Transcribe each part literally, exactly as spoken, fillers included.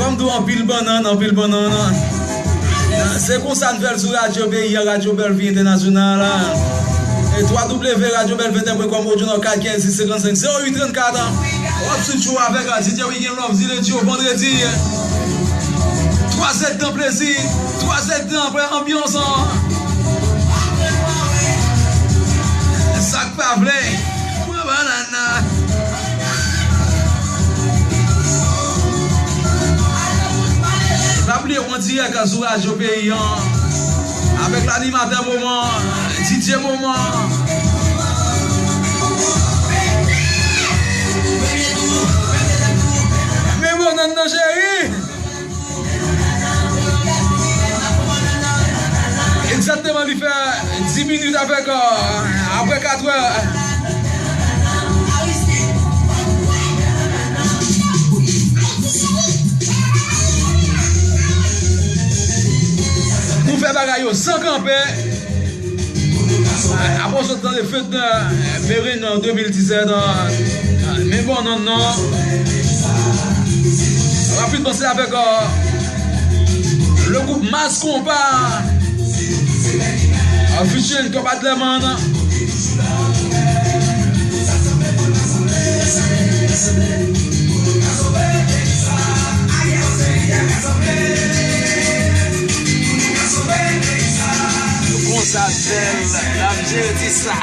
Fò m di w anpil bannann, anpil bannann. Se konsa n fè l sou Radyo Peyi a, Radyo Bèlvi Entènasyonal. E twa W Radyo Bèlvi Entè pwen kòm, Audio Nord kat kenz sis senkannsenk zewo uit trannkat. W ap switch ou avèk, a, D J Weekend Love, di lendi o vandredi. Twa zèdtan plezi, twa zèdtan apre anbyans. Sa k pa vle, pran bannann nan. Pa bliye, w an dirèk sou Radyo Peyi a, avèk lanimatè moman, D J moman. Men bannann nan, cheri. Egzakteman, li fè dis minit avèk, euh, apre katrè. Nou fè bagay yo san kanpe. Apre w sot tande fèt, euh, Meren an de mil disèt, euh, men bannann nan. Rapidman, se avèk, euh, le groupe Mass Konpa, euh, featuring Top Adlerman. Konsa sèl, n ap jere ti sa.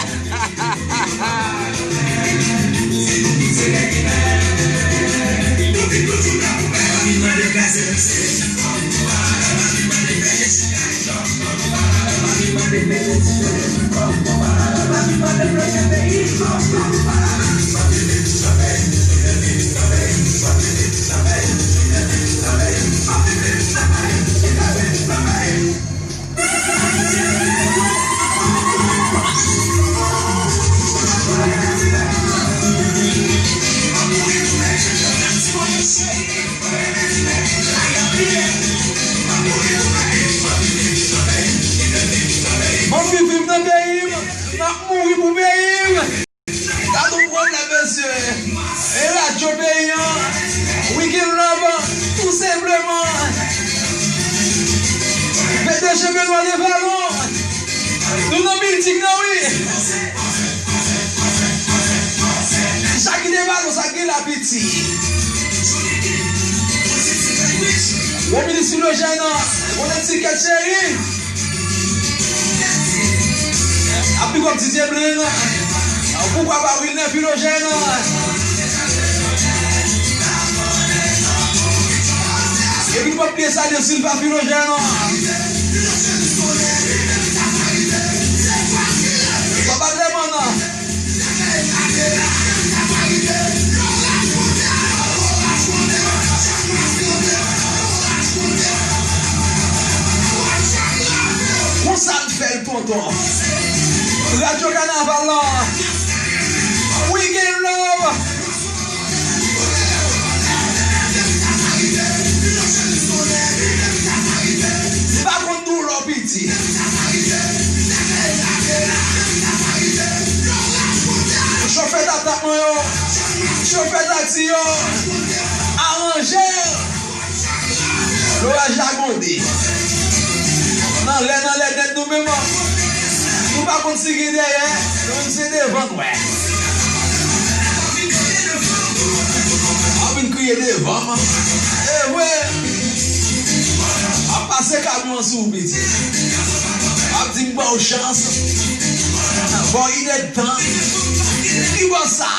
M ap viv nan peyi m, m ap mouri pou peyi m. Gade yon pwoblèm, mesye. E radyo peyi an, Weekend Love, tou senpleman. P D G Benoît Levalon. Nou nan bilding nan, wi. Sa ki te ba nou, sa ki la piti. Bon, minis Filojèn, bon, ti kèt cheri. Ap big up Didier Blaine. Poukwa pa Wilner Filojèn? Epi pa bliye Sadio Silva Filojèn. Papa Clement. Konsa n fè l, tonton. Radyo Kanaval la. Weekend Love. Pa konn doulè piti. Chofè tatap mwen yo, chofè taksi yo, aranje. Loraj la gwonde. Nan lè, nan lè nèt nou menm. Nou pa konn si gen dèyè, nou menm se devan nou wè. W ap vin kriye devan m. E vre. W ap pase kamyon sou ou, piti. W ap di m ba w chans. Ba w inèdtan. Ki bò sa?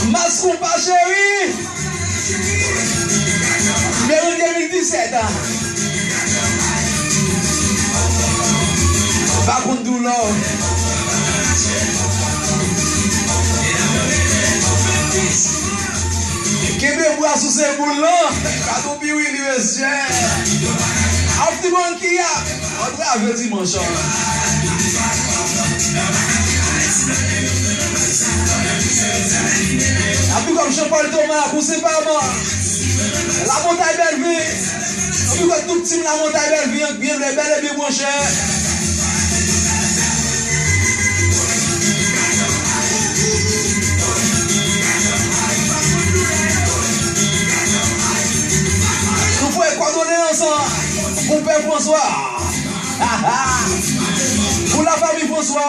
Mass Konpa cheri. Meren de mil disèt. Pa konn doulè. Kenbe bra sou se boul lan. Pa toupiwi li, mesye. Afti Bankia. Antrave dimanch an. Afti kòm Jean Paul Thomas, pou se pa man. Lamontay Bèlvi. Anpil tout team Lamontay Bèlvi an k byen lè bèl epi branche. Nou voye kondoleyans pou Pè Franswa. Pou lafanmi Franswa.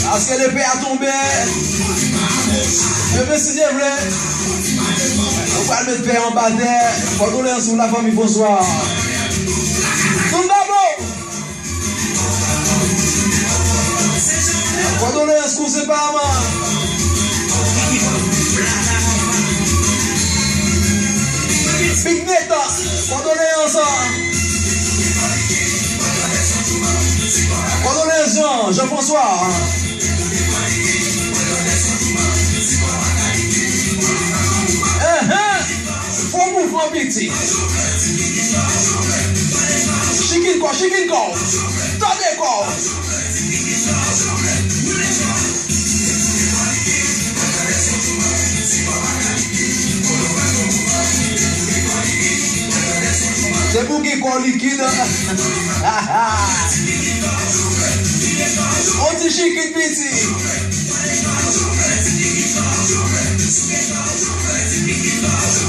Paske lepè a tonbe. Demen si Dye vle, nou pral met pè anba tè. Kondoleyans pou lafanmi Franswa. Tout babo. Kondoleyans kouzen pa man. Big Neta, kondoleyans. Kondoleyans Jean, Jean François. Enhen. Fò mouvman piti. Chikin kò, chikin kò. Tande kò. Se pou gen kò likid. On ti chikin piti.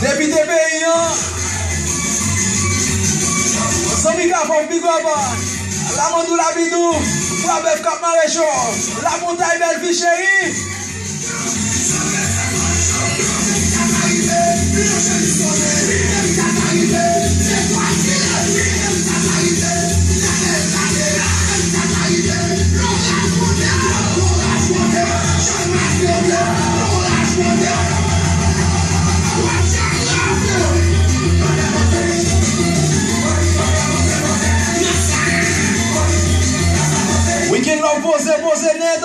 Depite peyi an. Zanmi Kafou, big up. Lamandou Labidou, Bwa Bèf k ap mare cho. Lamontay Bèlvi cheri. Weekend Love poze, poze nèt.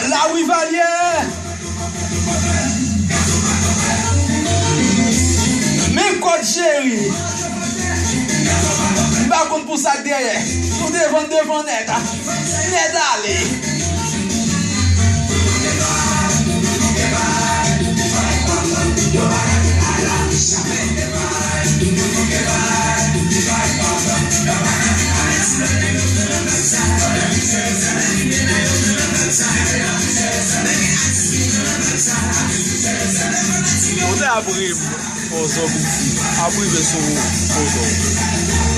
Lawi Valye. Men kòd cheri. M pa konn pou sa k dèyè. Nou devan, devan nèt. Nèt ale. Ou te ap ri m, Pozo Bouki. Ap rive sou ou, Pozo.